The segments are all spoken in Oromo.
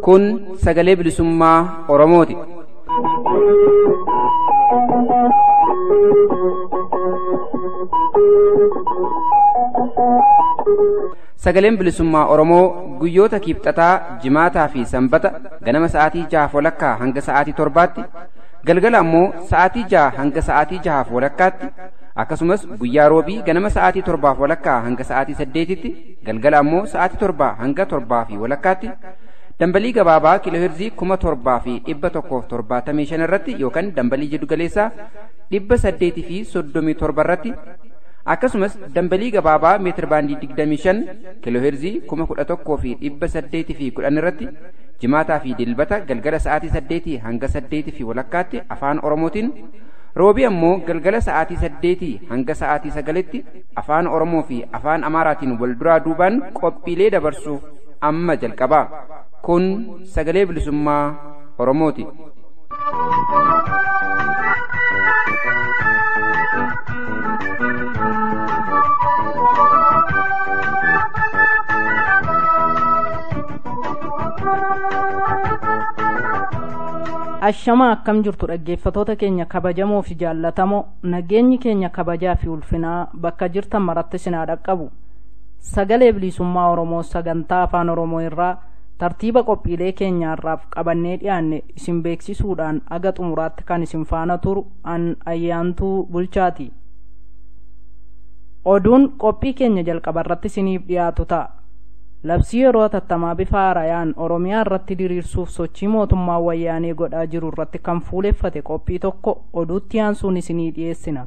Kun sagalee bilisummaa Oromooti. Sagaleen bilisummaa Oromoo guyyoota kiibxataa, jimaataa fi sanbata ganama sa'aatii 6:30 hanga sa'aatii 7tti, galgala ammoo sa'aatii 6 hanga sa'aatii 6:30tti, akkasumas guyyaa roobii ganama sa'aatii 7:30 hanga sa'aatii 8tti, galgala ammoo sa'aatii 7 hanga 7:30tti dambalii gabaabaa kiilooheerzii 7175 irratti yookaan dambalii jiddugaleessaa 837 irratti, akkasumas dambalii gabaabaa meetir baandii 25 kiilooheerzii 11,810 irratti jimaataa fi dilbata galgala sa'aatii 8 hanga 8:30tti afaan Oromootiin, roobii ammoo galgala sa'aatii 8 hanga sa'aatii 9tti afaan Oromoo fi afaan Amaaraatiin wal duraa duubaan qophiilee dabarsuuf amma jalqaba. Kun sagalee bilisummaa Oromooti. Ashamaa, akkam jirtu dhaggeeffatoota keenya kabajamoo fi jaallatamoo? Nageenyi keenya kabajaa fi ulfinaa bakka jirtan maratti isin haa dhaqqabu. Sagalee bilisummaa Oromoo sagantaa afaan Oromoo irraa tartiiba qophiilee keenyaarraaf qabannee dhiyaanne isin beeksisuudhaan aga xumuraatti kan isin faana turu an Ayyaantuu Bulchaati. Oduun qophii keenya jalqabarratti isiniif dhiyaatu ta'a. Labsii yeroo hatattamaa bifa haarayaan Oromiyaa irratti diriirsuuf sochii mootummaa wayyaanee godhaa jiru irratti kan fuuleffate qophii tokko oduutti aansuun isinii dhiyeessina.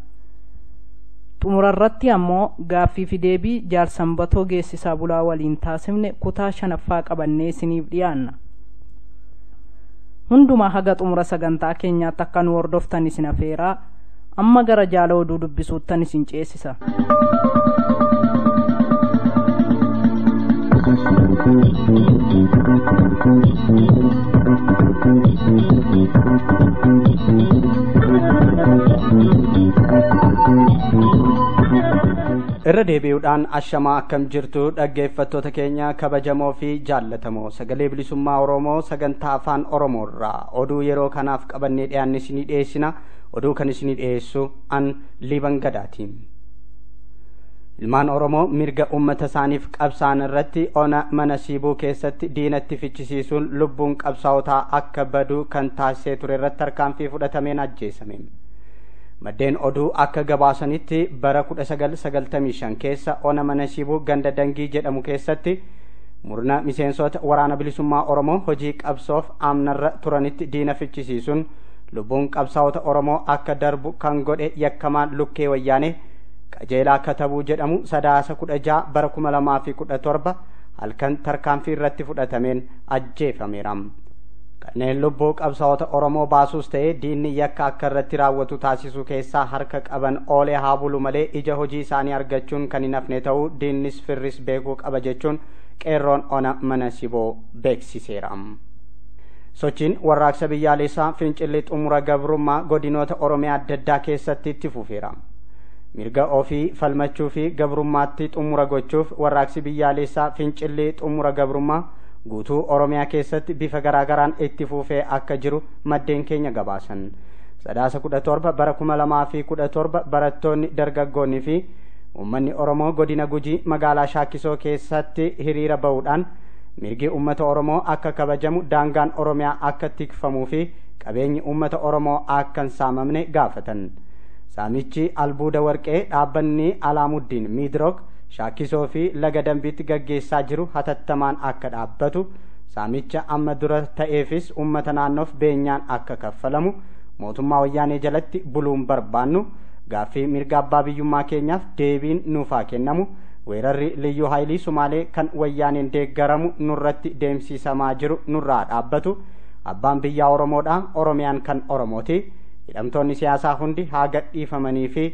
Xumurarratti ammoo gaaffii fi deebii jaarsanbatoo Geessisaa Bulaa waliin taasifne kutaa shanaffaa qabannee isiniif dhiyaanna. Hundumaa haga xumura sagantaa keenyaatti akka nu hordoftan isin afeeraa, amma gara jaala oduu dubbisuuttan isin ceesisa. Irra deebi'uudhaan ashamaa, akkam jirtu dhaggeeffattoota keenya kabajamoo fi jaallatamoo? Sagalee bilisummaa Oromoo sagantaa afaan Oromoo irraa oduu yeroo kanaaf qabannee dhiyaanne isinii dhiyeessina. Oduu kan isinii dhiyeessu an Liiban Gadaati. Ilmaan Oromoo mirga uummata isaaniif qabsaan irratti ona Mana Siibuu keessatti diinatti fichisiisuun lubbuun qabsaa'otaa akka badu kan taasisee ture irratti tarkaanfii fudhatameen ajjeesame. Maddeen oduu akka gabaasanitti bara 1995 keessa ona Mana Siibuu ganda Dangii jedhamu keessatti murna miseensota waraana bilisummaa Oromoo hojii qabsoof amnarra turanitti diina fichisiisuun lubbuun qabsaa'ota Oromoo akka darbu kan godhe yakkamaan lukkee wayyaanee Qajeelaa Katabuu jedhamu Sadaasa 16 bara 2017 halkan tarkaanfii irratti fudhatameen ajjeefameera. Kanneen lubbuu qabsaa'ota Oromoo baasuus ta'ee diinni yakka akka irratti raawwatu taasisuu keessaa harka qaban oolee haa bulu malee ija hojii isaanii argachuun kan hin hafne ta'uu diinnis firris beekuu qaba jechuun qeerroon ona Mana Siboo beeksiseera. Sochiin warraaqsa biyyaalessaa fincilli xumura gabrummaa godinoota Oromiyaa adda addaa keessatti itti fufeera. Mirga ofii falmachuu fi gabrummaatti xumura gochuuf warraaqsi biyyaalessaa fincilli xumura gabrummaa guutuu Oromiyaa keessatti bifa garaagaraan itti fufee akka jiru maddeen keenya gabaasan. Sadaasa 17 bara 2017 barattoonni, dargaggoonni fi uummanni Oromoo godina Gujii magaalaa Shaakisoo keessatti hiriira bahuudhaan mirgi uummata Oromoo akka kabajamu, daangaan Oromiyaa akka tikfamuu fi qabeenyi uummata Oromoo akka hin saamamne gaafatan. Saamichi albuuda warqee dhaabbanni Alaamuddin Miidrook Shaakisoo fi Laga Dambiitti gaggeessaa jiru hatattamaan akka dhaabbatu, saamicha amma dura ta'eefis uummata naannoof beenyaan akka kaffalamu, mootummaa wayyaanee jalatti buluun barbaannu, gaaffii mirga abbaa biyyummaa keenyaaf deebiin nuufaa kennamu, weerarri liyyuu haayilii Sumaalee kan wayyaaneen deeggaramu nurratti deemsisamaa jiru nurraa dhaabbatu, abbaan biyyaa Oromoodha, Oromiyaan kan Oromooti, hidhamtoonni siyaasaa hundi haa gadhiifamanii fi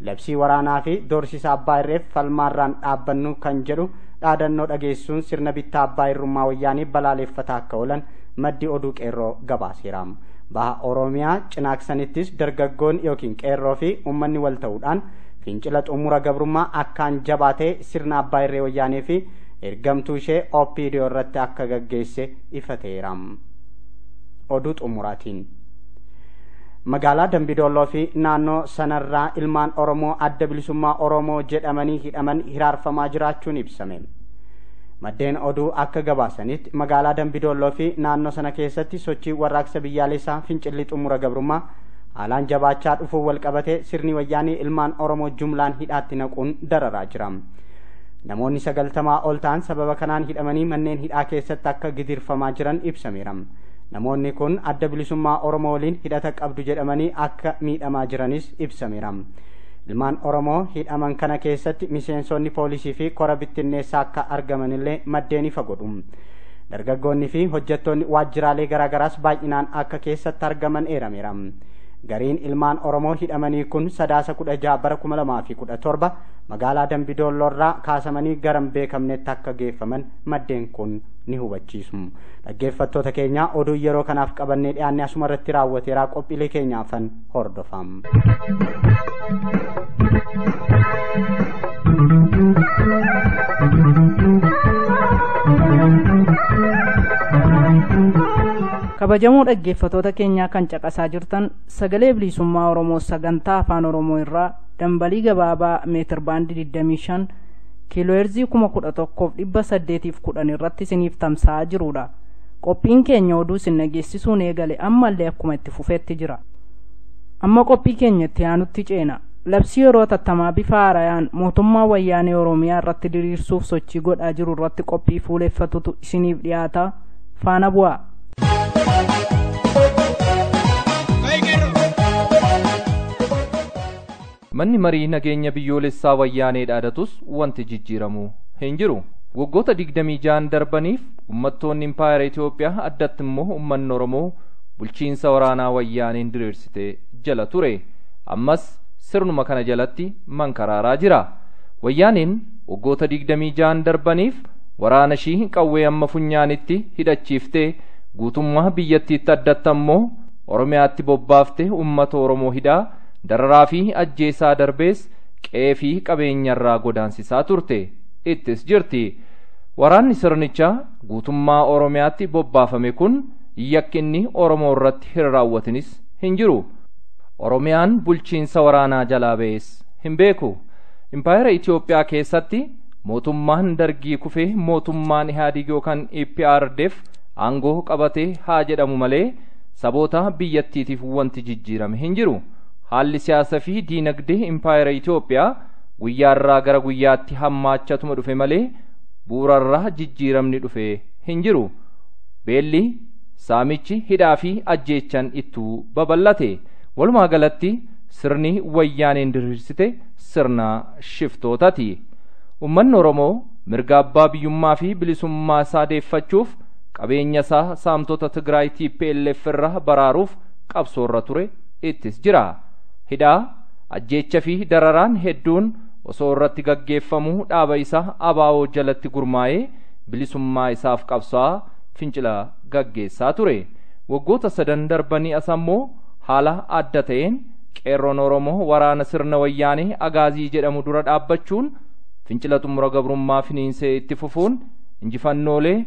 labsii waraanaa fi doorsisa abbaa irreef falmaarraan dhaabbannu kan jedhu dhaadannoo dhageessuun sirna bittaa abbaa irrummaa wayyaanii balaaleffataa akka oolan Maddi oduu Qeerroo gabaaseera. Baha Oromiyaa Cinaaksanittis dargaggoon yookiin qeerroo fi uummanni wal ta'uudhaan fincila xumura gabrummaa akkaan jabaatee sirna abbaa irree wayyaanee fi ergamtuu ishee OPDO irratti akka gaggeesse ifateera. Oduu xumuraatiin magaalaa Dambidolloo fi naannoo sanarraa ilmaan Oromoo Adda Bilisummaa Oromoo jedhamanii hidhaman hiraarfamaa jiraachuun ibsame. Maddeen oduu akka gabaasanitti magaalaa Dambidolloo fi naannoo sana keessatti sochii warraaqsa biyyaalessaa fincilli xumura gabrummaa haalaan jabaachaa dhufuun walqabatee sirni wayyaanii ilmaan Oromoo jumlaan hidhaatti naquun dararaa jira. Namoonni 90 ol ta'an sababa kanaan hidhamanii manneen hidhaa keessatti akka gidirfamaa jiran ibsameera. Namoonni kun Adda Bilisummaa Oromoo waliin hidhata qabdu jedhamanii akka miidhamaa jiranis ibsameera. Ilmaan Oromoo hidhaman kana keessatti miseensonni poolisii fi kora bittinneessaa akka argamanillee maddeen ifa godhu. Dargaggoonni fi hojjettoonni waajjiraalee garaagaraas baay'inaan akka keessatti argaman eerameera. Gariin ilmaan Oromoo hidhamanii kun Sadaasa 16 bara 2017 magaalaa Dambidoolloorraa kaasamanii gara hin beekamnetti akka geeffaman maddeen kun ni hubachiisu. Dhaggeeffattoota keenya, oduu yeroo kanaaf qabannee dhiyaanne asuma irratti raawwateera. Qophiilee keenyaafan hordofam. Kabajamoo dhaggeeffatoota keenyaa, kan caqasaa jirtan Sagalee Bilisummaa Oromoo sagantaa Afaan Oromoo irraa dambalii gabaabaa meetir baandii 25 kiilooheerzii 11,810 irratti isiniif tamsa'aa jirudha. Qophiin keenya oduu isin dhageessisuun eegale ammallee akkuma itti fufetti jira. Amma qophii keenya itti aanutti ceena. Labsii yeroo hatattamaa bifa haarayaan mootummaa Wayyaanee Oromiyaa irratti diriirsuuf sochii godhaa jiru irratti qophii fuuleffatutu isiniif dhiyaata. Faana bu'aa. Manni marii nageenya biyyoolessaa Wayyaanee dhaadatus wanti jijjiiramu hin jiru. Waggoota 26 darbaniif uummattoonni impaayera Itoophiyaa, addatti immoo uummanni Oromoo, bulchiinsa waraanaa Wayyaaneen diriirsite jala ture. Ammas sirnuma kana jalatti mankaraaraa jira. Wayyaaneen waggoota 26 darbaniif waraana ishii qawwee amma funyaanitti hidhachiiftee guutummaa biyyattiitti, addatti ammoo Oromiyaatti bobbaaftee uummata Oromoo hidhaa, dararaa fi ajjeesaa darbees qe'ee fi qabeenyarraa godaansisaa turte, ittis jirti. Waraanni sirnichaa guutummaa Oromiyaatti bobbaafame kun yakki inni Oromoo irratti hin raawwatinis hin jiru. Oromiyaan bulchiinsa waraanaa jalaa ba'es hin beeku. Impaayera Itoophiyaa keessatti mootummaan Dargii kufee mootummaan Ihaadig yookaan EPRDF aangoo qabatee haa jedhamu malee saboota biyyattiitiif wanti jijjiirame hin jiru. Haalli siyaasa fi diinagdee impaayera Itoophiyaa guyyaarraa gara guyyaatti hammaachatuma dhufe malee bu'uurarraa jijjiiramni dhufe hin jiru. Beelli, saamichi, hidhaa fi ajjeechan ittuu babal'ate. Walumaa galatti sirni Wayyaaneen diriirsite sirna shiftootaati. Uummanni Oromoo mirga abbaa biyyummaa fi bilisummaa isaa deeffachuuf, qabeenya isaa saamtota Tigraay TPLF irraa baraaruuf qabsoorra ture, ittis jira. Hidhaa, ajjeecha fi dararaan hedduun osoo irratti gaggeeffamuu dhaaba isaa ABO jalatti gurmaa'ee bilisummaa isaaf qabsaa fincila gaggeessaa ture. Waggoota sadan darbanii as ammoo haala adda ta'een qeerroon Oromoo waraana sirna Wayyaanee Agaazii jedhamu dura dhaabbachuun fincila xumura gabrummaa finiinsee itti fufuun injifannoolee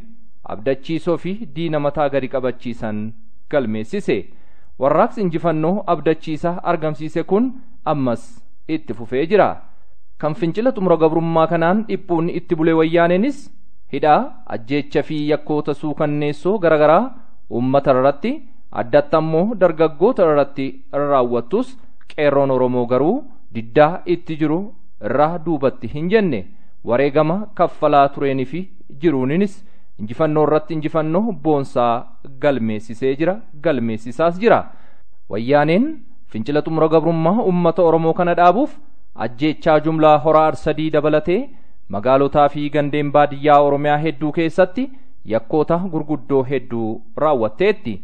abdachiisoo fi diina mataa gadi qabachiisan galmeessise. Warraaqsi injifannoo abdachiisaa argamsiise kun ammas itti fufee jira. Kan fincila xumura gabrummaa kanaan dhiphuun itti bule Wayyaaneenis hidhaa, ajjeecha fi yakkoota suukanneessoo garaagaraa uummata irratti, addatti ammoo dargaggoota irratti raawwattus qeerroon Oromoo garuu diddaa itti jiru irraa duubatti hin jenne. Wareegama kaffalaa tureenii fi jiruuninis injifannoo irratti injifannoo boonsaa galmeessisee jira, galmeessisaas jira. Wayyaaneen fincila xumura gabrummaa uummata Oromoo kana dhaabuuf ajjeechaa jumlaa Hora Arsadii dabalatee magaalotaa fi gandeen baadiyyaa Oromiyaa hedduu keessatti yakkoota gurguddoo hedduu raawwatteetti.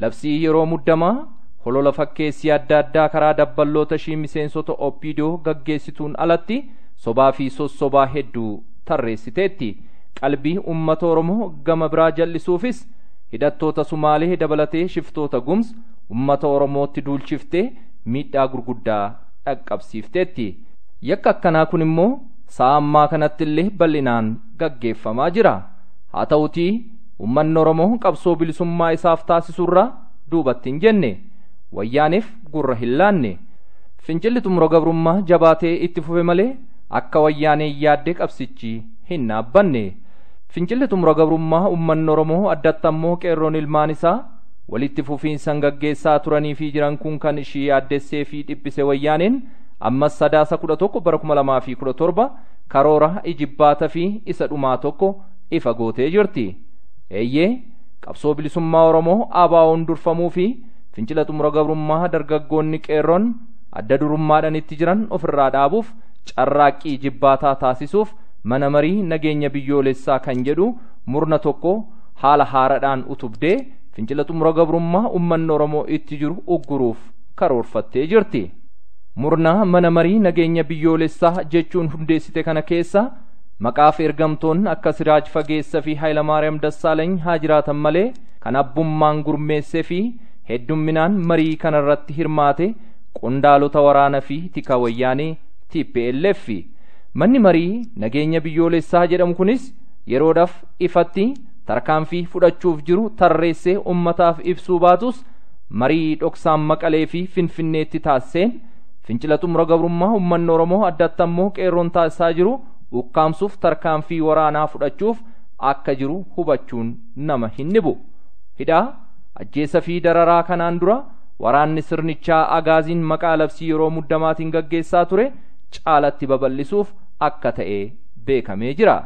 Labsii yeroo muddamaa, holola fakkeessii adda addaa karaa dabballoota ishii miseensota OPDO gaggeessituun alatti sobaa fi sossobaa hedduu tarreessiteetti. Qalbii uummata Oromoo gama biraa jal'isuufis hidhattoota Sumaalee dabalatee shiftoota Gumuz ummata Oromootti duulchiftee miidhaa gurguddaa dhaqqabsiifteetti. Yakka akkanaa kun immoo sa'a ammaa kanatti illee bal'inaan gaggeeffamaa jira. Haa ta'utii uummanni Oromoo qabsoo bilisummaa isaaf taasisurraa duubatti hin jenne, wayyaaneef gurra hin laanne. Fincilli xumura gabrummaa jabaatee itti fufe malee akka wayyaanee yaadde qabsichi hin dhaabbanne. Fincilli xumura gabrummaa uummanni Oromoo addatti ammoo qeerroon ilmaan isaa walitti fufiinsan gaggeessaa turanii fi jiran kun kan ishii yaaddessee fi dhiphise wayyaaneen ammas Sadaasa 11 bara 2017 karoora ijibbaata fi isa dhumaa tokko ifa gootee jirti. Eeyyee, qabsoo bilisummaa Oromoo ABO'n durfamuu fi fincila xumura gabrummaa dargaggoonni qeerroon adda durummaadhaan itti jiran ofirraa dhaabuuf carraaqqii jibbaataa taasisuuf mana marii nageenya biyyoolessaa kan jedhu murna tokko haala haaraadhaan utubdee fincila xumura gabrummaa uummanni Oromoo itti jiru ugguruuf karoorfattee jirti. Murna mana marii nageenya biyyoolessaa jechuun hundeessite kana keessa maqaaf ergamtoonni akka Siraaj Fageessa fi Hayilamaariyaam Dassaalany haa jiraatan malee kan abbummaan gurmeessee fi heddumminaan marii kanarratti hirmaate qondaalota waraana fi tika wayyaanee TPLF. Manni marii nageenya biyyoolessaa jedhamu kunis yeroodhaaf ifatti tarkaanfii fudhachuuf jiru tarreessee ummataaf ibsuu baatus marii dhoksaan Maqalee fi Finfinneetti taasiseen fincila xumura gabrummaa uummanni Oromoo addatti ammoo qeerroon taasisaa jiru ukkaamsuuf tarkaanfii waraanaa fudhachuuf akka jiru hubachuun nama hin dhibu. Hidhaa ajjeesa fi dararaa kanaan dura waraanni sirnichaa agaaziin maqaa labsii yeroo muddamaatiin gaggeessaa ture caalatti babal'isuuf akka ta'e beekamee jira.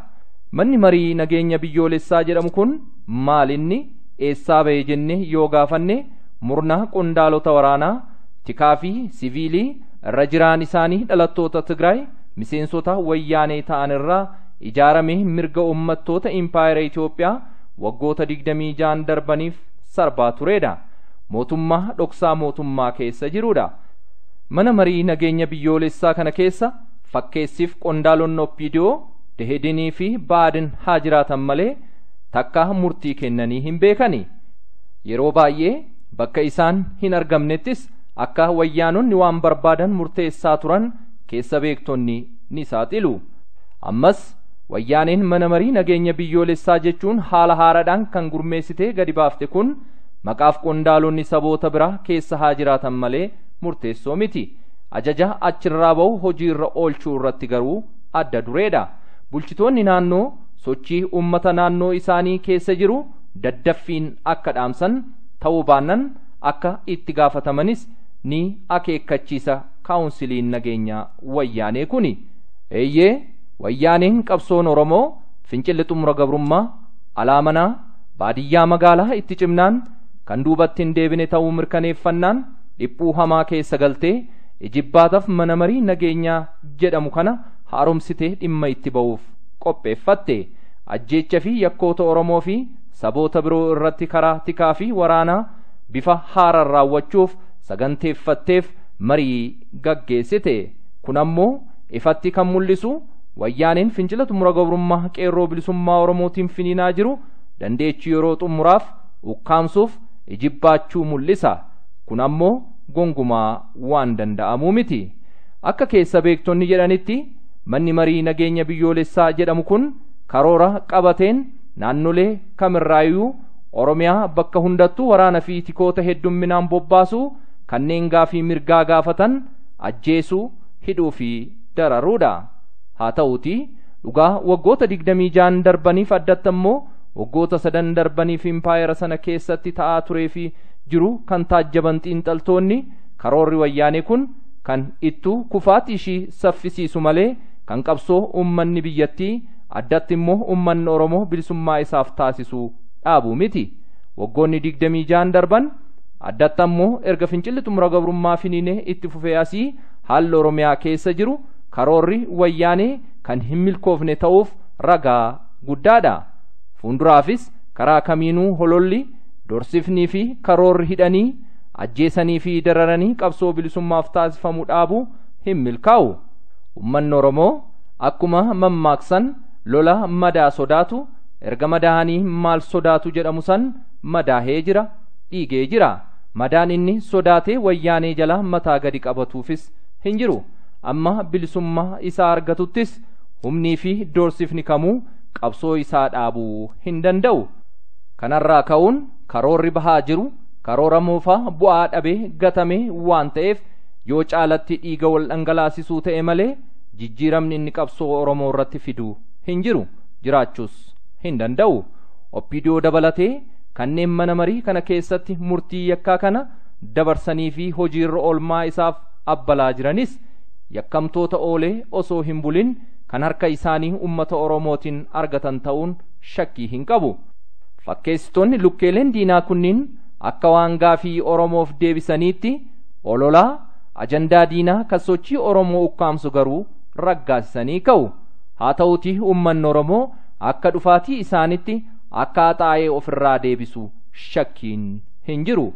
Manni marii nageenya biyyoolessaa jedhamu kun maal inni eessaa ba'e jennee yoo gaafanne murna qondaalota waraanaa tikaa fi siviilii irra jiraan isaanii dhalattoota Tigraay miseensota wayyaanee ta'an irraa ijaarame mirga uummattoota impaayera Itoophiyaa waggoota 26 darbaniif sarbaa turedha. Mootummaa dhoksaa mootummaa keessa jirudha. Mana marii nageenya biyyoolessaa kana keessa fakkeessiif qondaalonni OPDO Dehedinii fi Baadin haa jiraatan malee takka murtii kennanii hin beekani. Yeroo baay'ee bakka isaan hin argamnettis akka wayyaanonni waan barbaadan murteessaa turan keessa beektonni ni saaxilu. Ammas wayyaaneen mana marii nageenya biyyoolessaa jechuun haala haaraadhaan kan gurmeessitee gadi baafte kun maqaaf qondaalonni saboota biraa keessa haa jiraatan malee murteessoo miti. Ajaja achirraa ba'u hojiirra oolchuu irratti garuu adda dureedha. Bulchitoonni naannoo sochii uummata naannoo isaanii keessa jiru daddaffiin akka dhaamsan ta'uu baannan akka itti gaafatamanis ni akeekkachiisa kaawunsiliin nageenyaa wayyaanee kuni. Eeyyee, wayyaaneen qabsoon Oromoo fincilli xumura gabrummaa alaamanaa baadiyyaa magaalaa itti cimnaan kan duubatti hin deebine ta'uu mirkaneeffannaan dhiphuu hamaa keessa galtee ijibbaataaf mana marii nageenyaa jedhamu kana haaromsitee dhimma itti ba'uuf qopheeffatte. Ajjeecha fi yakkoota Oromoo fi saboota biroo irratti karaa tikaa fi waraanaa bifa haaraan raawwachuuf saganteeffatteef marii gaggeessite. Kun ammoo ifatti kan mul'isu wayyaaneen fincila xumura gabrummaa qeerroo bilisummaa Oromootiin finiinaa jiru dandeechii yeroo xumuraaf ukkaamsuuf ijibbaachuu mul'isa. Kun ammoo gonkumaa waan danda'amuu miti. Akka keessa beektonni jedhanitti manni marii nageenya biyyoolessaa jedhamu kun karoora qabateen naannolee kamirraayyuu Oromiyaa bakka hundattuu waraana fi tikoota heddumminaan bobbaasuu kanneen gaafii mirgaa gaafatan ajjeesuu hidhuu fi dararuudha. Haa ta'uutii dhugaa waggoota 26 darbaniif addatti ammoo waggoota 3 darbaniif impaayera sana keessatti ta'aa turee fi jiru kan taajjaban xiinxaltoonni karoorri wayyaanee kun kan ittuu kufaati ishii saffisiisu malee kan qabsoo uummanni biyyattii addatti immoo uummanni Oromoo bilisummaa isaaf taasisu dhaabu miti. Waggoonni 26 darban addatti ammoo erga fincilli xumura gabrummaa finiinee itti fufee asii haalli Oromiyaa keessa jiru karoorri wayyaanee kan hin milkoofne ta'uuf ragaa guddaadha. Fuulduraafis karaa kamiinuu hololli dorsifnii fi karoorri hidhanii ajjeesanii fi dararanii qabsoo bilisummaaf taasifamu dhaabu hin milkaa'u. Uummanni Oromoo akkuma mammaaksan lola madaa sodaatu erga madaa'anii maal sodaatu jedhamu san madaahee jira, dhiigee jira. Madaan inni sodaatee wayyaanee jala mataa gadi qabatuufis hin jiru. Amma bilisummaa isaa argatuttis humnii fi doorsifni kamuu qabsoo isaa dhaabuu hin danda'u. Kanarraa ka'uun karoorri bahaa jiru karoora moofaa bu'aa dhabee gatame waan ta'eef yoo caalatti dhiiga wal dhangalaasisuu ta'e malee jijjiiramni inni qabsoo Oromoo irratti fidu hin jiru, jiraachuus hin danda'u. Oppiidiyoo dabalatee kanneen mana marii kana keessatti murtii yakkaa kana dabarsanii fi hojiirra oolmaa isaaf abbalaa jiranis yakkamtoota oolee osoo hin bulin kan harka isaanii ummata Oromootiin argatan ta'uun shakkii hin qabu. Fakkeessitoonni lukkeeleen diinaa kunniin akka waan gaafii Oromoof deebisaniitti ololaa ajandaa diinaa kan sochii Oromoo ukkaamsu garuu raggaasisanii ka'u. Haa ta'uutii uummanni Oromoo akka dhufaatii isaanitti akka haxaa'ee ofirraa deebisu shakkiin hin jiru.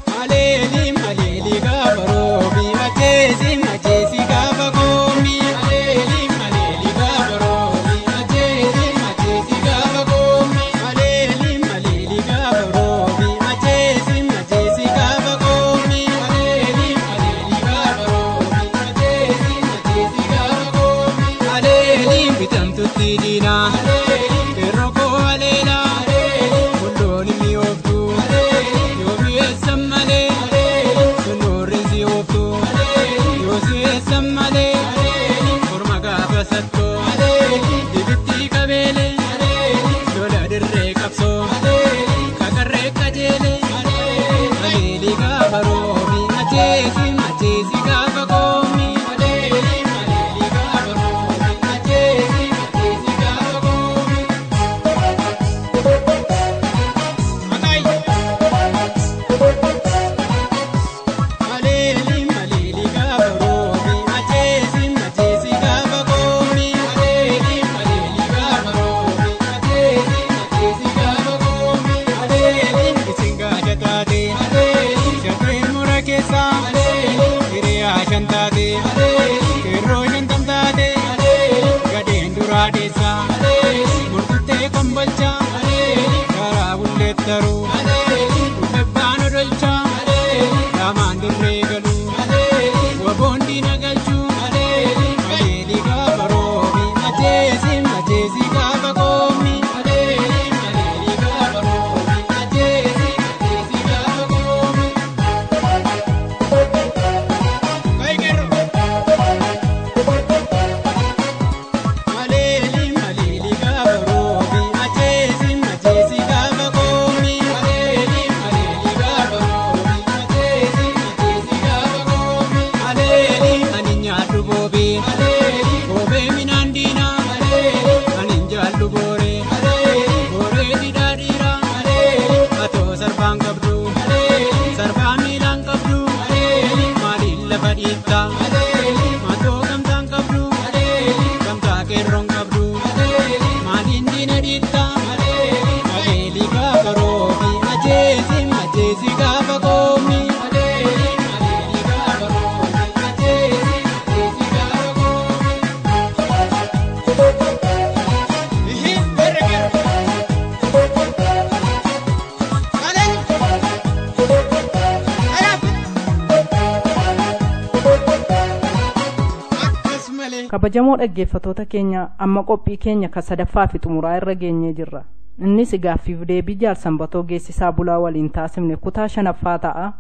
Maleeli maleeli gaafa roobi macheesi macheesi gaafa goomi. Maleeli maleeli gaafa roobi macheesi macheesi gaafa goomi. Maleeli maleeli gaafa roobi macheesi macheesi gaafa goomi. Maleeli maleeli gaafa roobi macheesi macheesi gaafa goomi. Maleeli bitamtutti diinaa. Yeroo koo aleelaa. Bulloon mi'ooftu. Yoo mi'eessan malee. Sunurri si ooftu. Yoo si'eessan malee. Morma gaafa sattoo. Dibitti qabeelee. Lola dirree qabsoo. Kakarree qajeelee. Maleeli gaafa roobi. Macheesi macheesi gaafa goomi. Maleeli maleeli gaafa roobi. Macheesi macheesi gaafa goomi. Maleeli maleeli gaafa roobi macheesi macheesi gaafa goomi. Maleeli maleeli gaafa roobi macheesi macheesi gaafa goomi. Maleeli isin gaaja taate. Maleeli shakkeen mura keessa. Maleeli hiriyaa shan taate. Maleeli qeerroo shantam taate. Maleeli gadeen duraa deessa. Maleeli murtuttee kombolcha. Maleeli karaa bulleettaruu. Maleeli dhufe odolcha. Maleeli lamaan dirree galu. Maleeli waboon diina galchu. Maleeli maleeli gaafa roobi macheesi macheesi gaafa goomi. Maleeli maleeli gaafa roobi macheesi macheesi gaafa goomi. Maleeli maleeli gaafa roobi macheesi macheesi gaafa goomi. Maleeli maleeli gaafa roobi macheesi macheesi gaafa goomi. Maleeli ani nyaadhu boobee. Maleeli boobee minaan diinaa. Maleeli ani jaallu booree. Maleeli booree didhaa dhiiraa. Maleeli atoo sarbaan qabdu. Maleeli sarbaa miilaan qabdu. Maleeli maaliin lafa dhiittaa. Maleeli matoo gamtaan qabdu. Maleeli gamtaa qeerroon qabdu. Maleeli maaliin diina dhiittaa. Maleeli maleeli gaafa roobi macheesi macheesi gaafa goomi. Maleeli maleeli gaafa roobi macheesi macheesi gaafa goomi. Kabajamoo dhaggeeffatoota keenya, amma qophii keenya kan sadaffaa fi xumuraa irra geenyee jirra. Innis gaaffiif deebii jaal Sanbatoo Geessisaa Bulaa waliin taasifne kutaa shanaffaa ta'a.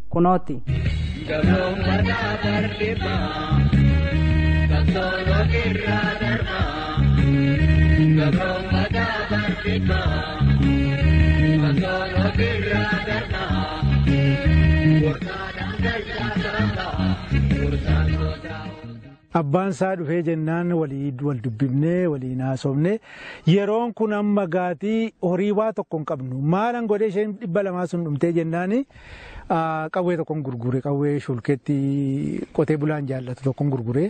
Kunooti. Abbaan isaa dhufee jennaan walii wal dubbifnee waliin haasofnee, yeroon kun amma gaatii horii waa tokko hin qabnu, maalan godhee isheen 200 sun dhumtee jennaani, qawwee tokkon gurgure, qawwee shulkeetti qotee bulaan jaallatu tokkon gurgure,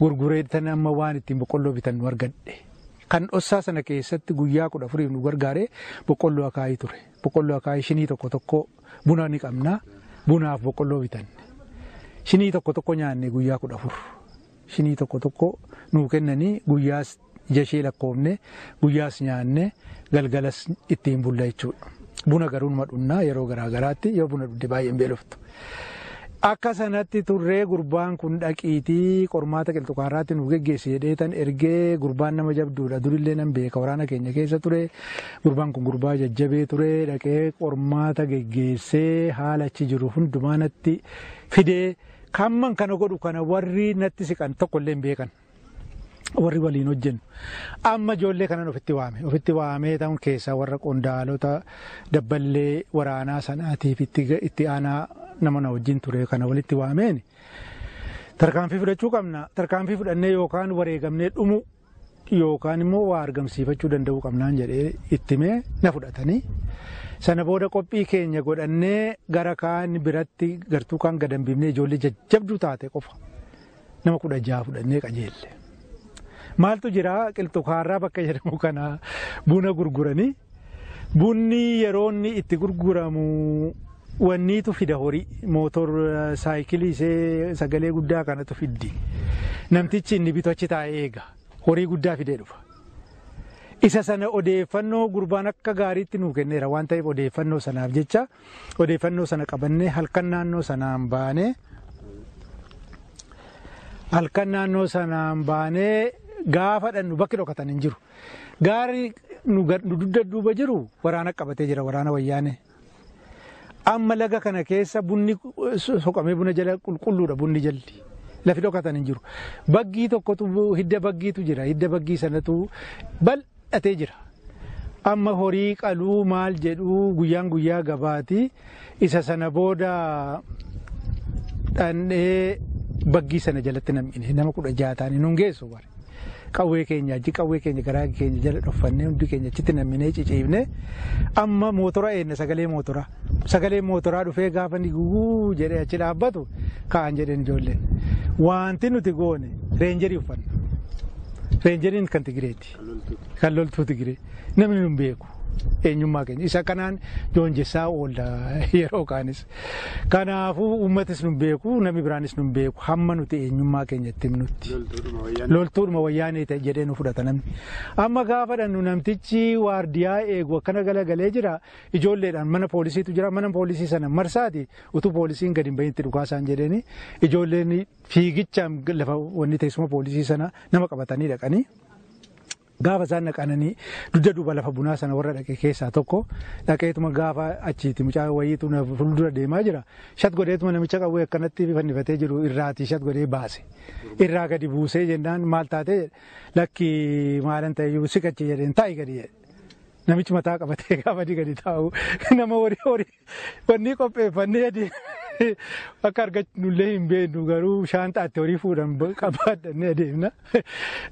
gurguree tan amma waan ittiin boqqolloo bitan nu argadhe. Kan dhossaa sana keessatti guyyaa 14f nu gargaare boqqolloo akaayii ture. Boqqolloo akaayii shinii tokko tokko, buna ni qabna, bunaaf boqqolloo bitanne. Shinii tokko tokko nyaanne guyyaa 14. Shinii tokko tokko nuu kennanii guyyaa Ija ishee lakkoofne guyyaas nyaanne galgalas ittiin bulla jechuudha. Buna garuu numa dhunnaa yeroo garaagaraatti yoo buna dhugde baay'een beeloftu. Akka sanatti turree gurbaan kun dhaqiitii qormaata qilxukaarraatti nu geggeessi jedhee tan ergee gurbaan nama jabduudha durillee nan beeka waraana keenya keessa ture gurbaan kun gurbaa jajjabee ture dhaqee qormaata geggeessee haala achi jiru hundumaa natti fidee kamman kana godhu kana warri natti siqan tokkollee hin beekan. Warri waliin hojjennu. Amma ijoollee kanan ofitti waame. Ofitti waamee ta'uun keessaa warra qondaalota dabballee waraanaa sanaatiif itti aanaa nama na wajjin ture kana walitti waameen tarkaanfii fudhachuu qabna. Tarkaanfii fudhannee yookaan wareegamnee dhumu yookaan immoo waa argamsiifachuu danda'uu qabnaan jedhee itti himee na fudhatanii. Sana booda qophii keenya godhannee gara kaan biratti gartuu kaan gad hambifnee ijoollee jajjabduu taate qofa nama 16 fudhannee qajeelle. Maaltu jira qilxukaarraa bakka jedhamu kana buna gurguranii bunni yeroo inni itti gurguramu wanniitu fida horii mootor saayikilii ishee sagalee guddaa kanatu fiddi. Namtichi inni bitu achi taa'ee eega horii guddaa fidee dhufa. Isa sana odeeffannoo gurbaan akka gaariitti nuu kenneera waan ta'eef odeeffannoo sanaaf jecha odeeffannoo sana qabannee halkan naannoo sanaan baanee gaafa dhannu bakki dhokatan hin jiru. Gaarri nu dugda duuba jiru waraana qabatee jira waraana wayyaanee. Amma laga kana keessa bunni soqamee buna jala qulqulluudha bunni jalli. Lafi dhokatan hin jiru. Baggii tokkotu hidda baggiitu jira. Hidda baggii sanatu bal'atee jira. Amma horii qaluu maal jedhuu guyyaan guyyaa gabaati. Isa sana booda dhandhee baggii sana jalatti nam'ine nama 16 ta'anii nuun geessu bare. Qawwee keenya achi qawwee keenya garaa keenya jala dhoffannee hundi keenya achitti nam'inee ciciifne amma mootora eenna sagalee mootoraa. Sagalee mootoraa dhufee gaafa inni guguu jedhee achi dhaabbatu ka'an jedheen ijoolleen. Wanti nuti goone reenjerii uffanna. Reenjeriin kan Tigireeti. Kan loltuu Tigiree. Namni nun beeku eenyummaa keenya. Isa kanaan joonjessaa oolla yeroo kaanis. Kanaafuu uummatis nun beeku namni biraanis nun beeku hamma nuti eenyummaa keenya itti himnutti. Loltuudhuma wayyaanee ta'e jedhee nu fudhata namni. Amma gaafa dhannu namtichi waardiyaa eegu akkana galagalee jira ijoolleedhaan mana poolisiitu jira mana poolisii sana marsaati utuu poolisiin gadi hin bahin dhukaasaan jedheeni ijoolleen fiigichaan lafa wanni teessuma poolisii sana nama qabatanii dhaqanii. Gaafa isaan dhaqananii dugda duuba lafa bunaa sana warra dhaqe keessaa tokko dhaqeetuma gaafa achiiti mucaa wayiitu fuuldura deemaa jira. Shat godheetuma namicha qawwee akkanatti fannifatee jiru irraatii shat godhee baase. Irraa gadi buusee jennaan maal taatee lakki maalan ta'e siqachi jedheen taa'i gadi jedhe. Namichi mataa qabatee gaafa gadi taa'u nama horii horii wanni qopheeffannee adii akka argannullee hin beeknu garuu shaanxaatti horii fuudhan qabaadhannee adeemna.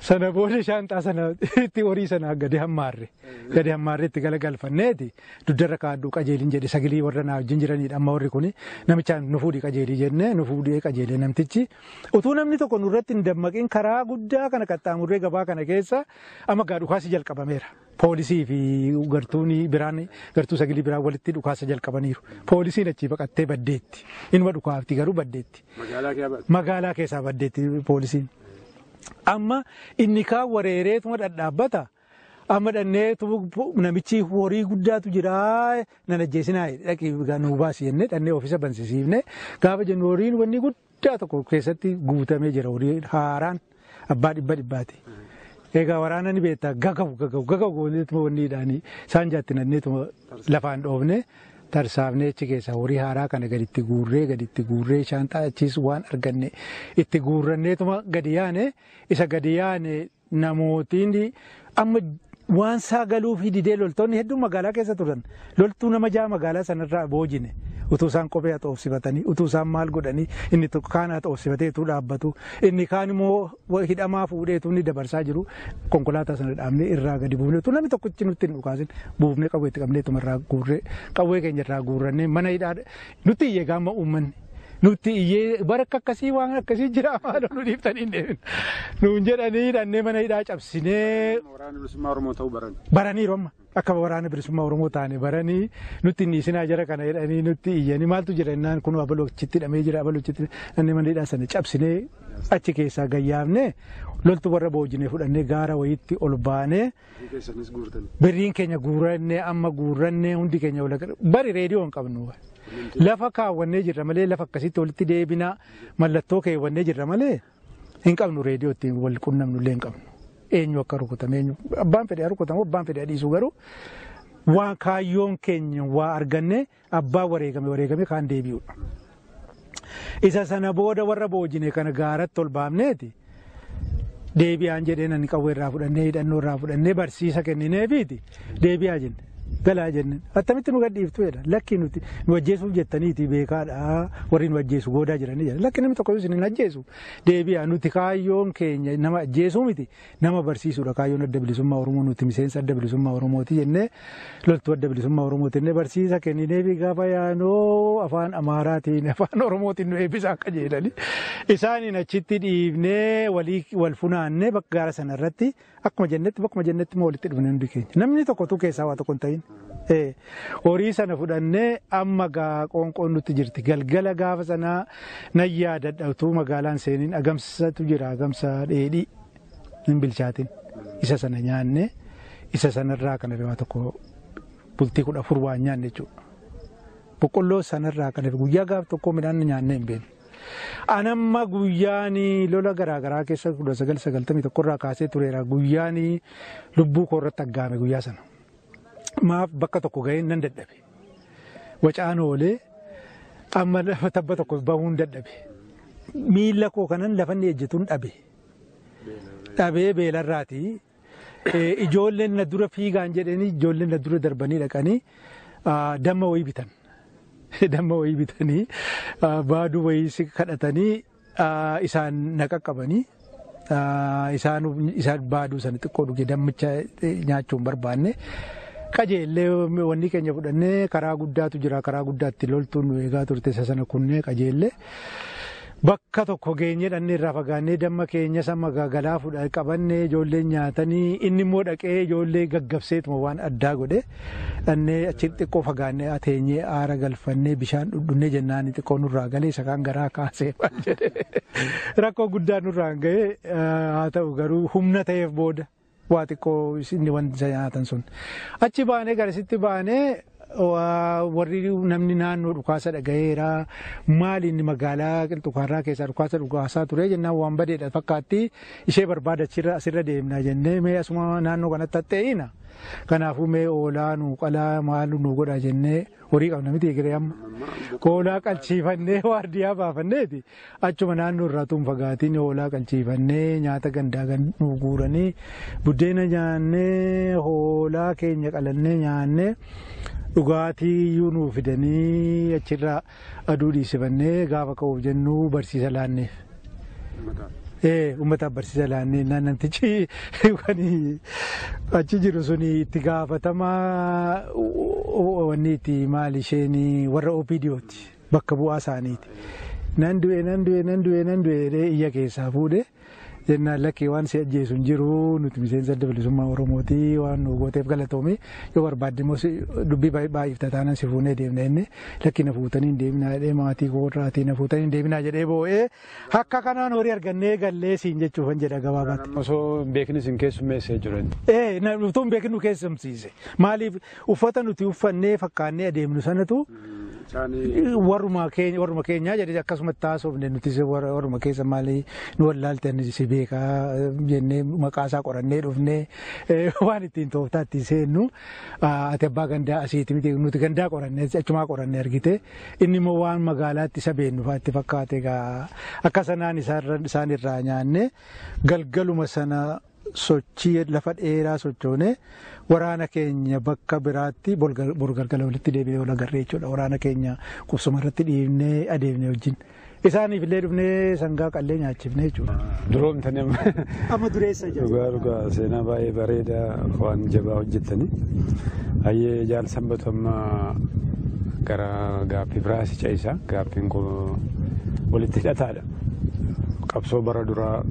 Sana booda shaanxaa sana itti horii sana gadi hammaarre. Gadi hammaarre itti galagalfanneeti dugdarra kaaddu qajeelin jedhe sagalee warra naa wajjin jiranidha amma warri kuni namichaan nu fuudhi qajeelii jennee nu fuudhee qajeelee namtichi. Utuu namni tokko nurratti hin dammaqin karaa guddaa kana qaxxaamurree gabaa kana keessa amma gaa dhukaasi jalqabameera. Poolisii fi gartuun biraan gartuu sagalee biraan walitti dhukaasa jalqabaniiru. Poolisiin achii baqattee baddeetti. Inuma dhukaafti garuu baddeetti. Magaalaa keessaa baddeetti poolisiin. Amma inni kaan wareereetuma dhadhaabbata. Amma dhannee namichi horii guddaatu jira nan ajjeesinaa dhaqii nu baasi jennee dhannee ofiisa bansisiifne gaafa jennu horiin wanni guddaa tokko keessatti guutamee jira horii haaraan abbaa 100 Egaa waraana ni beektaa gagahu gagahu gagahu gooneetuma wanniidhaanii isaan jaatti nanneetuma lafaan dhoofne tarsaafnee achi keessaa horii haaraa kana gaditti guurree shaanxaa achiis waan arganne itti guurranneetuma gadi yaane isa gadi yaane namootiin amma waan saagaluu fi didee loltoonni hedduun magaalaa keessa turan loltuu nama ja'a magaalaa sanarraa boojine utuu isaan kophee haxoofsifatanii utuu isaan maal godhanii inni tokko kaan haxoofsifatee utuu dhaabbatu inni kaan immoo hidhamaa fuudhee utuu inni dabarsaa jiru konkolaataa sana dhaabnee irraa gadi buufnee utuu namni tokkichi nutti hin dhukaasin buufnee qawwee itti qabnee ituma irraa guurree qawwee keenya irraa guurrannee mana hidhaa nutti iyyee gaama uummanni. Nutti iyyee bara akkasii waan akkasii jira maaloo nu dhiiftanii hin deemin. Nuun jedhanii hidhannee mana hidhaa cabsinee. Waraana bilisummaa Oromoo ta'uu baran. Baraniiru amma. Akka waraana bilisummaa Oromoo taane baranii nutti inni isinaa jara kana jedhanii nutti iyyanii maaltu jira jennaan kun abaloo achitti hidhamee jira abaloo achitti namni mana hidhaa sana cabsinee achi keessaa gayyaafne loltu warra boojinee fudhannee gaara wayiitti ol baanee birriin keenya guurannee amma guurannee hundi keenya wal bari reediyoo hin qabnu. Lafa kaawwannee jirra malee lafa akkasitti walitti deebinaa mallattoo keewwannee jirra malee hin qabnu reediyoo ittiin wal qunnamnu illee hin qabnu. Eenyu akka rukutame eenyu abbaan fedhe rukutamu abbaan fedhe dhiisu garuu waan kaayyoon keenya waa arganne abbaan wareegame wareegame kaan deebi'udha. Isa sana booda warra boojine kana gaaratti ol baafneeti deebi'aan jedheen ani qawwee irraa fudhannee hidhannoo irraa fudhannee barsiisa kennineefiiti deebi'aa jenne. Galaa jenneen attamitti nu gadhiiftu jedha lakki nuti nu ajjeesuuf jettaniiti beekaadha warri nu ajjeesu goodaa jiranii jedha lakki namni tokko isin hin ajjeesu deebi'aa nuti kaayyoon keenya nama ajjeesuu miti nama barsiisuudha kaayyoon adda bilisummaa Oromoo nuti miseensa adda bilisummaa Oromooti jennee loltuu adda bilisummaa Oromooti jennee barsiisa kennineefi gaafa yaanoo afaan Amaaraatiin afaan Oromootiin nu eebbisa akka jedhani isaaniin achitti dhiibnee walii wal funaannee bakka gaara sana irratti akkuma jennetti bakkuma jennetti immoo walitti dhufne hundi keenya namni tokkotu keessaa waa tokko hin ta'in. Horii sana fudhannee amma gaa qoonqoon nutti jirti galgala gaafa sanaa nan yaadadha utuu magaalaan seeniin agamsatu jira agamsa dheedhii hin bilchaatin isa sana nyaanne isa sanarraa kan hafe waa tokko bultii 14 waan nyaanne jechuudha. Boqqolloo sanarraa kan hafe guyyaa gaaf tokko midhaan nyaannee hin beeknu. Anamma guyyaan lola garaagaraa keessa 1991 irraa kaasee tureera guyyaan lubbuu koo irratti aggaame guyyaa sana. Maaf bakka tokko ga'een nan dadhabe. Wacaan oolee amma lafa tabba tokko bahuun dadhabe. Miila koo kanan lafa inni ejjetuun dhabe. Dhabee beelarraati. Ijoolleen na dura fiigaan jedhanii ijoolleen na dura darbanii dhaqanii damma wayii bitan. Damma wayii bitanii baaduu wayii si kadhatanii isaan na qaqqabanii isaan baaduu sana xiqqoo dhuge dammicha nyaachuu hin barbaanne. Qajeellee wanni keenya fudhannee karaa guddaatu jira karaa guddaatti loltuun nu eegaa turte isa sana kunnee qajeellee bakka tokko geenyee dhannee irraa fagaannee damma keenya sama gagalaa fudha qabannee ijoolleen nyaatanii inni immoo dhaqee ijoollee gaggabseetuma waan addaa godhe dhannee achi xiqqoo fagaannee ateenyee aara galfannee bishaan dhudhunnee jennaan xiqqoo nurraa galee isa kaan garaa kaasee waan jedhe rakkoo guddaa nurraan ga'e haa ta'u garuu humna ta'eef booda. Waa xiqqoo inni wanta nyaatan sun. Achi baanee garasitti baanee warri namni naannoo dhukaasa dhagayeera maali inni magaalaa Qilxukaarraa keessaa dhukaasa dhukaasaa ture jennaan waan badeedha fakkaatti ishee barbaada asirra deemna jennee mee asuma naannoo kanatti haxxeeyina. Kanaafuu mee oolaa nuu qalaa maal nu godha jennee horii qabna miti egeree amma. Hoolaa qalchiifannee waardiyaa baafanneeti achuma naannoo irraa tun fagaatiin hoolaa qalchiifannee nyaata gandaa nu guuranii buddeena nyaannee hoolaa keenya qalannee nyaannee dhugaatii iyyuu nuu fidanii achirraa aduu dhiisifannee gaafa ka'uuf jennu barsiisa laanneef. Uummataaf barsiisa laannee namtichi kan achi jiru suni itti gaafatamaa wanni itti maal isheen warra OPDOti bakka bu'aa isaaniiti. Nan du'e nan du'e nan du'e nan du'e iyya keessaa fuudhe jennaan lakkee waan si ajjeesu hin jiru nuti miseensa adda bilisummaa Oromooti waan nu gooteef galatoome yoo barbaadde immoo dubbii baay'ifta taanaan si fuunee deemna jenne lakki na fuutanii hin deeminaa jedhee maatii koorraatii na fuutanii hin deeminaa jedhee boo'ee akka kanaan horii argannee gallee siin jechuufan jedha gabaabaatti. Osoo hin beekni isin keessummeessee jiran. Utuu hin beekni nu keessumsiise maaliif uffata nuti uffannee fakkaannee adeemnu sanatu warruma keenyaa jedhee akkasumatti haasofne nuti warruma keessa maalii nu wallaalte si beekaa jennee maqaa isaa qorannee dhufnee waan ittiin tooftaa ittiin seennu ati abbaa gandaa asiiti miti nuti gandaa qorannee achumaa qorannee argite inni immoo waan magaalaatti isa beennu fa'aa itti fakkaate egaa akka sanaan isaan irraa nyaanne galgaluma sana sochii lafa dheeraa sochoone waraana keenya bakka biraatti borgalgala walitti deebinee wal agarree jechuudha. Waraana keenya qubsuma irratti dhiibnee adeemne wajjin. Isaaniif illee dhufnee sangaa qallee nyaachifne jechuudha. Duroomtanii amma. Amma dureessa jira. Dhugaa dhugaa seenaa baay'ee bareedaa waan jabaa hojjettanii. Hayyee jaal Sanbatu amma gara gaaffii biraas ce'isa. Gaaffiin kun walitti hidhataadha. Qabsoo bara duraa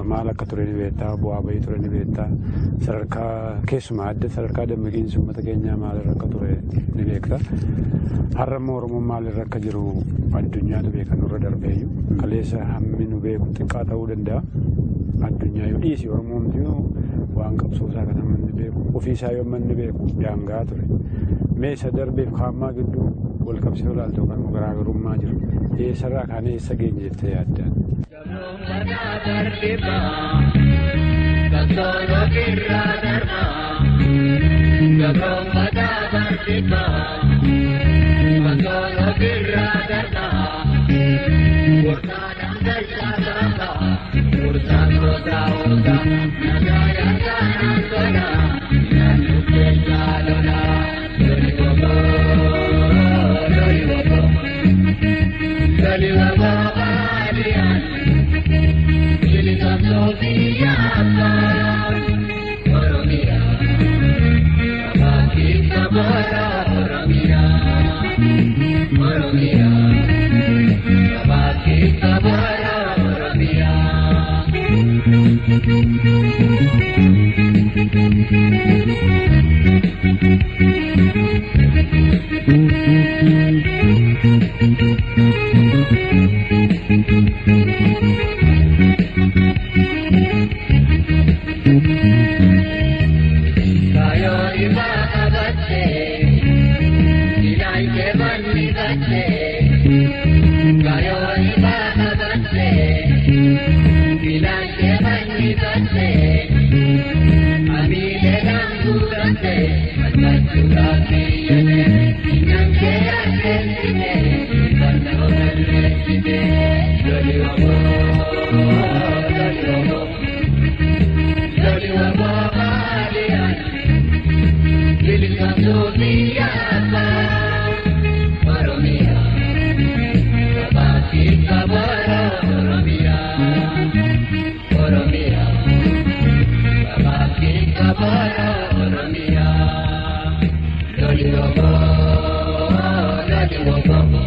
maal akka ture ni beektaa, bu'aa bahii ture ni beektaa, sadarkaa keessumaa adda sadarkaa dammaqiinsi uummata keenyaa maalirra akka ture ni beekta. Har'a immoo Oromoon maalirra akka jiru addunyaatu beeka nurra darbeeyyu. Kaleessa hammi nu beeku xiqqaa ta'uu danda'a. Addunyaa yoo dhiisi Oromoon waan qabsoo isaa kan hamma inni beeku ofiisaa yoo inni beeku daangaa ture. Mee isa darbeef kaammaa gidduu wal qabsiisuu ilaaltu yookaan garaagarummaa jiru. Eessarraa kaanee eessa geenye jettee yaadda?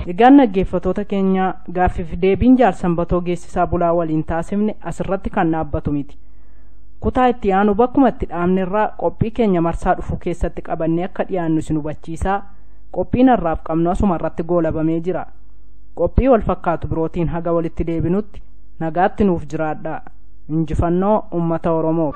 Egaan dhaggeeffattoota keenya gaaffiif deebiin jaal Sanbatoo Geessisaa Bulaa waliin taasifne asirratti kan dhaabbatu miti. Kutaa itti aanu bakkuma itti dhaabnerraa qophii keenya marsaa dhufu keessatti qabannee akka dhiyaannu isin hubachiisaa qophiin har'aaf qabnu asuma irratti goolabamee jira. Qophii wal fakkaatu birootiin haga walitti deebinutti nagaatti nuuf jiraadhaa. Injifannoo uummata Oromoof.